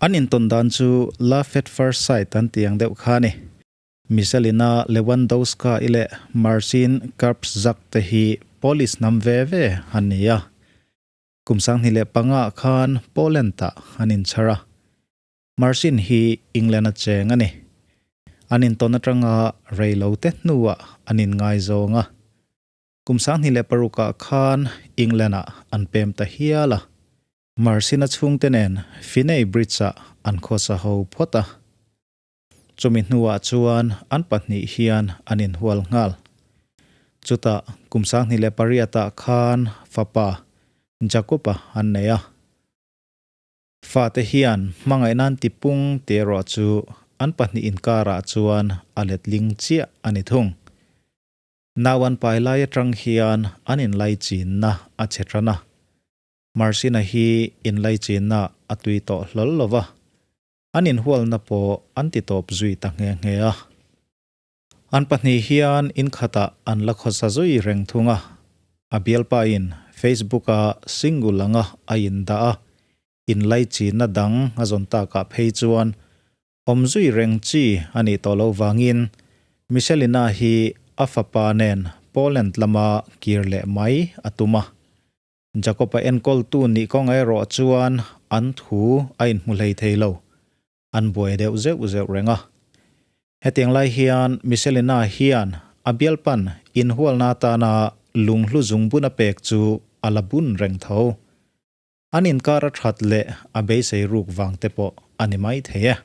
An intawn dan chu love at first sight an tih ang deuh kha a ni. Michelina Lewandowska-i leh Marcin Kasprzak te hi Polish hnam ve ve an ni a. Kum 2005 ah khan Poland-ah an inchhar a. Marcin hi England-a cheng a ni. An intawn atanga rei lo te hnuah an inngaizawng a. Kum 2006 ah khan England-ah an pem ta hial a. Marcin-a chhungte nen Finney Bridge-ah an khawsa ho phawt a. Chumi hnuah chuan an pahnih hian an inhual nghal. Chutah kum 2008 ah khan fapa Jacob-a an nei a. Fate hian hmangaihna an ti pung tih erawh chu an pahnih inkarah chuan a letling chiah a ni thung. Nau an pai lai atang hian an inlaichinna a che tan a. Marcina hi inlaichinna a tui tawh hlawl lo va, an inhualna pawh an ti tawp zui ta nghe nghe a. An pahnih hian inkhatah an la khawsa zui reng thung a, a bialpain Facebook-a single anga a indah a, inlaichinna dang a zawn takah phei chuan awm zui reng chi a nih tawh loh vangin Michelina hi a fapa nen Poland lama kir leh mai a tum a. Jacob-a enkawltu nih kawng erawh chuan an thu a inhmu hlei thei lo, an buai deuh zeuh zeuh reng a. Hetiang lai hian Michelina hian a bialpan inhualna atana lunghlu zungbun a pek chu a la bun reng tho. An inkar a that leh a beisei ruk vang te pawh a ni mai thei e.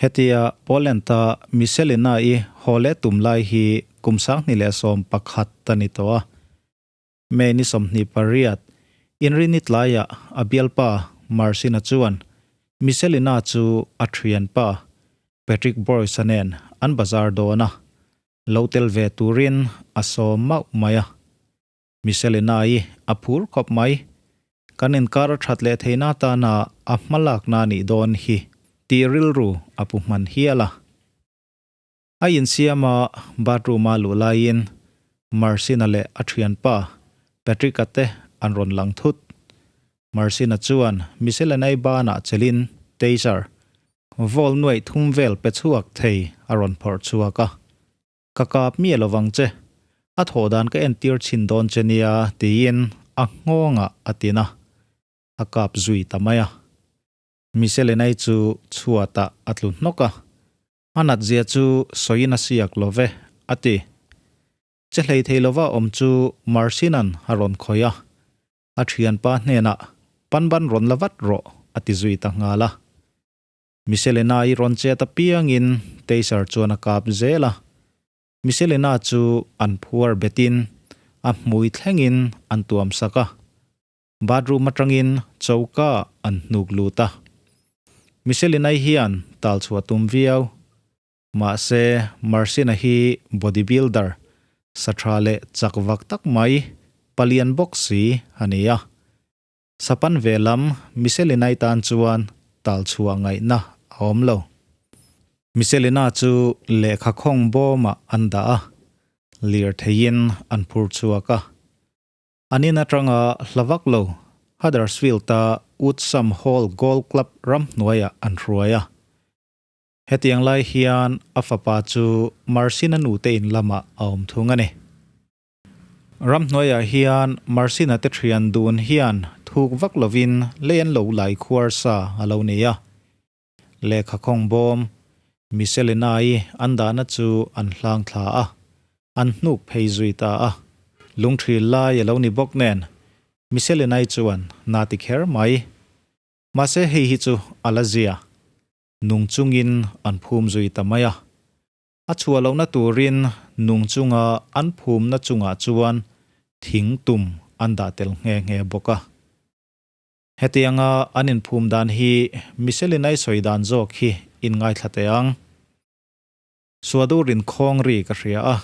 Hetia Poland-a Michelina-i haw leh tum lai hi kum 2011 a ni tawh a. May ni 28, Inrini tlaiah a bialpa Marcin-a chuan Michelina chu a thianpa Patrick Boyce-a nen an bazar dawn a, lo tel ve turin a sawm mauh mai a. Michelina-i a phur khawp mai. Kan inkar a that leh theihna atana a hmalakna nih dawn hi tih rilru a pu hman hial a. A insiama bathroom-a luh laiin Marcina leh a thianpa Patrick-a te an rawn lang thut. Marcina chuan Michelina-i banah chelin taser vawl nuaih thum vel pe chhuak thei a rawn phawrh chhuak a. Ka kap miah lo vang che, a thawh dan ka entir chhin dawn che nia tiin a nghawngah a tin a, a kap zui ta mai a. Miselenai chu chhuatah a tlu hnawk a, a nat zia chu sawiin a siak lo ve, a ti. Che hlei thei lova awm chu Marcina'n a rawn khawih a, a thianpa hnenah, Panban rawn la vat rawh, a ti zui ta nghal a. Michelina i rawn chet apiangin Taser chuan a kap zel a. Michelina chu an phuar betin a hmui thlengin an tuam sak a. Bathroom atangin choka an hnuk lut a. Michelina-i hian tal chhuah tum viau. Mahse, Marcina hi bodybuilder, sa tha leh chak vak tak mai, palian bawk si a ni a. Sapan ve lam Michelina-i tan chuan tal chhuah ngaihna a awm lo. Michelina chu lehkha khawng bawmah an dah a, lirtheiin an phur chhuak a. An in atanga hla vak lo Huddersfield-a Woodsum Hall Golf Club ramhnuaiah an hruai a. Hetiang lai hian a fapa chu Marcina nute in lamah a awm thung a ni. Ramhnuaiah hian Marcina te thian dun hian thuk vak lovin lei an lo lai khuar sa a lo nei a. Lehkha khawng bawm Michelina-i an dahna chu an hlang thla a, an hnuk phei zui ta a. Lungthil lai a lo ni bawk nen Michelina-i chuan na ti kher mai. Mahse hei hi chu a la zia. Nung chungin an phum zui ta mai a. A chhuah lohna turin nung chunga an phumna chungah chuan thing tum an dah tel nghe nghe bawk a. Hetianga an inphum dan hi Michelin-a i sawi dan zawk hi in ngaithla teh ang. Suadur inkhawng ri ka hria a,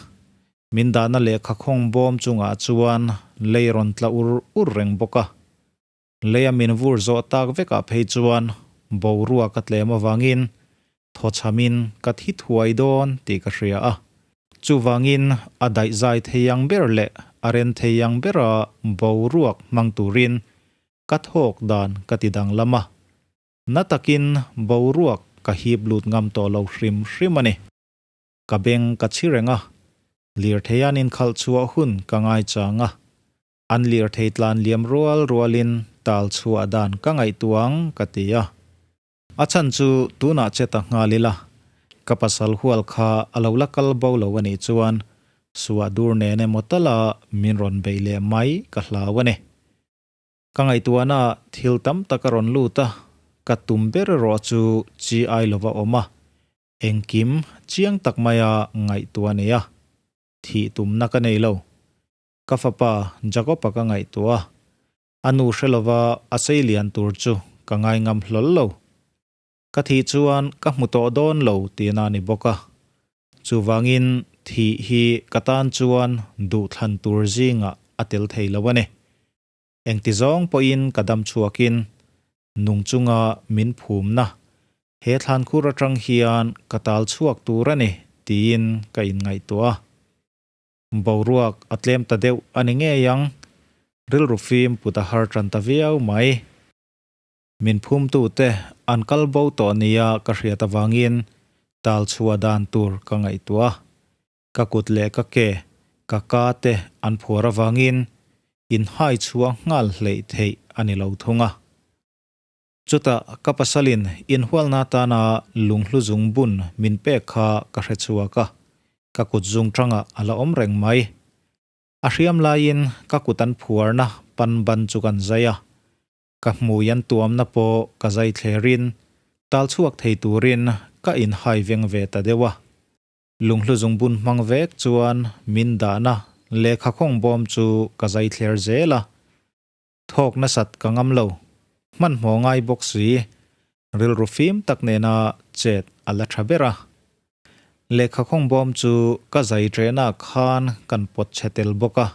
min dahna lehkha khawng bawm chungah chuan lei rawn tla ur ur reng bawk a. Leia min vur zawh tak vekah phei chuan boruak a tlem avangin thawchhamin ka thi thuai dawn tih ka hria a. Chuvangin a daihzai thei ang ber leh a ren thei ang bera boruak hmang turin ka thawk dan ka ti danglam a. Na takin boruak ka hip lut ngam tawh lo hrim hrim a ni. Ka beng ka chhi reng a, lirthei an inkhalh chhuah hun ka ngaichang a. An lirthei tlan liam rual rualin tal chhuah dan ka ngaihtuah ang ka ti a. A chhan chu tunah che ta nghal ila, ka pasal hual kha a lo la kal bo lo a nih chuan suah dur nen emaw tala min rawn beih leh mai ka hlau a ni. Ka ngaihtuahna thil tam tak a rawn lut a, ka tum ber erawh chu chi ai lova awm a, engkim chiang tak maia ngaihtuah a nei a, thih tumna ka nei lo. Ka fapa Jacob-a ka ngaihtuah a, a nu hre lova a sei lian tur chu ka ngaingam hlawl lo. Ka thih chuan ka hmu tawh dawn lo tihna a ni bawk a, chuvangin thih hi ka tan chuan duhthlan tur zingah a tel thei lo a ni. Engti zawng pawhin ka dam chhuakin nung chunga min phumna he thlankhur atang hian ka tal chhuak tur a ni tiin ka inngaihtuah a. Boruak a tlem ta deuh a ni ngei ang, rilru fim put a har tan ta viau mai. Min phumtute an kal bo tawh nia ka hriat avangin tal chhuah dan tur ka ngaihtuah a. Ka kut leh ka ke, ka ka te an phuar avangin inhai chhuah nghal hleih theih a ni lo thung a. Chutah ka pasalin inhualna atana lunghlu zung bun min pek kha ka hre chhuak a, ka kut zung tangah a la awm reng mai. A hriam laiin ka kut an phuarna pan ban chu kan zai a, Ka hmui an tuamna pawh ka zai thlerin tal chhuak thei turin ka inhai veng ve ta deuh a. Lunghlu zungbun hmang vek chuan min dahna lehkha khawng bawm chu ka zai thler zel a. Thawk nasat ka ngam lo, hmanhmawh ngai bawk si, rilru fim tak nena chet a la tha ber a. Lehkha khawng bawm chu ka zai ṭehna khan kan pawt chhe tel bawk a.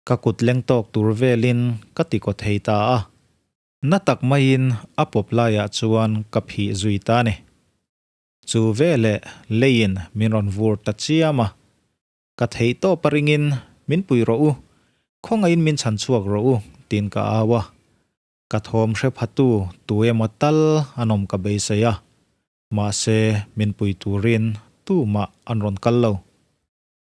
Ka kut leng tawk tur velin ka ti kaw thei ta a, na tak maiin a pawp laiah chuan ka phih zui ta ni. Chu veleh leiin min rawn vur ta chiam a, ka theih tawp a ringin min pui rawh u, khawngaihin min chhan chhuak rawh u tiin ka au a. Ka thawm hre phatu tu emaw tal an awm ka beisei a, mahse min pui turin tumah an rawn kal lo.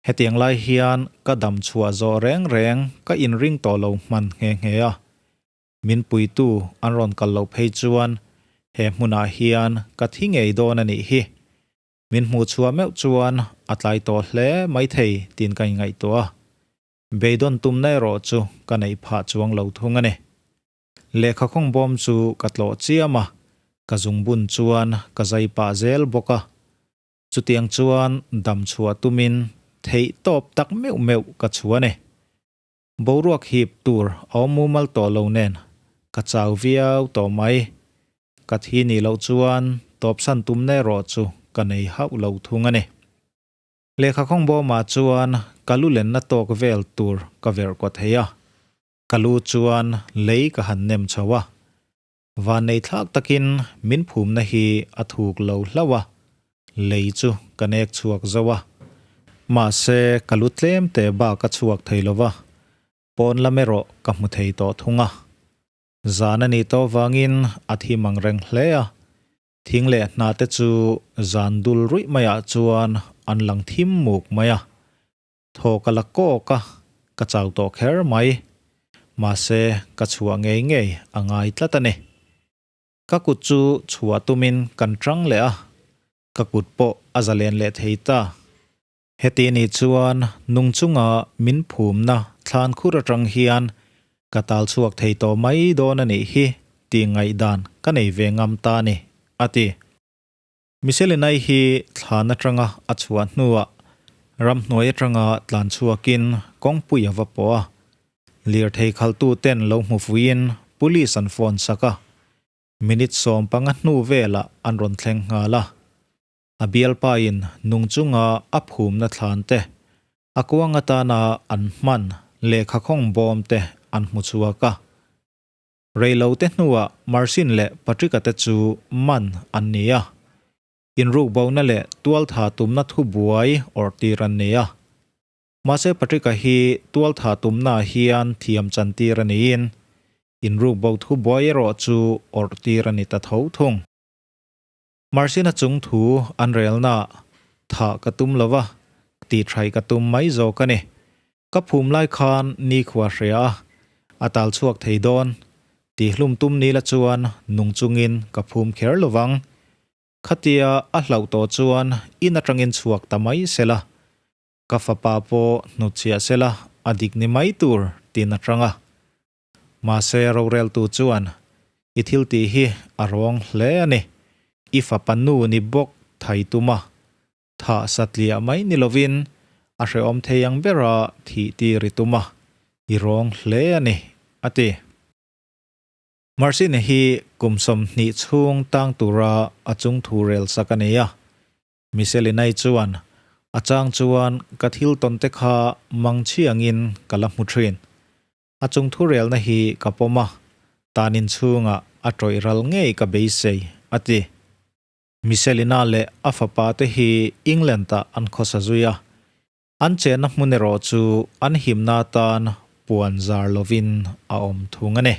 Hetiang lai hian ka dam chhuah zawh reng reng ka inring tawh lo hman nghe nghe a. Min puitu an rawn kal loh phei chuan he hmunah hian ka thi ngei dawn a nih hi. Min hmuh chhuah meuh chuan a tlai tawh hle maithei tiin ka inngaihtuah a. Beidawn tumna erawh chu ka neih phah chuang lo thung a ni. Lehkha khawng bawm chu ka tlawh chiam a, ka zungbun chuan ka zai pah zel bawk a. Chutiang chuan dam chhuah tumin theih tawp tak meuh meuh ka chhuah a ni. Boruak hip tur a awm mumal tawh lo nen ka chau viau tawh mai. Ka thi nih loh chuan tawpsan tumna erawh chu ka nei hauh lo thung a ni. Lehkha khawng bawmah chuan ka lu lenna tawk vel tur ka verh kaw thei a. Ka lu chuan lei ka han nem chho a. Vannei thlak takin min phumna hi a thuk lo hlauh a, lei chu ka nek chhuak zo a. Mahse, ka lu tlem teh bak a chhuak thei lo va, pawn lam erawh ka hmu thei tawh thung a. Zan a nih tawh vangin a thi mang reng hle a, thing leh hna te chu zan dul ruih maiah chuan an lang thim muk mai a. Thaw ka la kawk a, ka chau tawh kher mai. Mahse, ka chhuah ngei ngei a ngai tlat a ni. Ka kut chu chhuah tumin kan tang leh a, ka kut pawh a zalen leh thei ta. Heti nih chuan nung chunga min phumna thlan khur atang hian ka tal chhuak thei tawh mai dawn a nih hi tih ngaihdan ka nei ve ngam ta a ni, a ti. Miselinai hi thlan atanga a chhuah hnuah ramhnuai atanga tlan chhuakin kawngpui a va pawh a, lirthei khaltu ten lo hmu fuiin police an phone sak a, minute 15 hnu velah an rawn thleng nghal a. A bialpain nung chunga a phumna thlan te, a kuang atana an hman lehkha khawng bawm te an hmu chhuak a. Reilo te hnuah Marcin leh Patrick-a te chu man an ni a. Inrukbona leh tualtha tumna thubuai awrh tir an ni a. Mahse Patrick-a hi tualtha tumnaah hian thiam chan tir a niin. Inruk bo thu buai erawh chu awrh tir a ni ta tho thung. Marcina chung thu an relna thah ka tum lo va, tih thaih ka tum mai zawk a ni. Ka phum lai khan nikhua hria a, a tal chhuak thei dawn. Tihhlum tum ni la chuan nung chungin ka phum kher lo vang. Khatia a hlauh tawh chuan in atangin chhuak ta mai sela. Ka fapa pawh hnutchhiah sela a dik ni mai tur tin a tang a. Mahse roreltu chuan i thil tih hi a rawng hle a ni. I fapa nu ni bawk thai tum a, thah satliah mai ni lovin a hrehawm thei ang bera thih tir i tum a, i rawng hle a ni, a ti. Marcine hi kum 20 chhung tang tura a chungthu rel sak a nei a. Miselinai chuan, A chang chuan ka thil tawn te kha mang chhiangin ka la hmu thin. A chung thurelna hi ka pawm a, tanin chhungah a tawih ral ngei ka beisei, a ti. Miselina leh a fapa te hi England-ah an khawsa zui a, an chenna hmun erawh chu an himna atan puan zar lovin a awm thung a ni.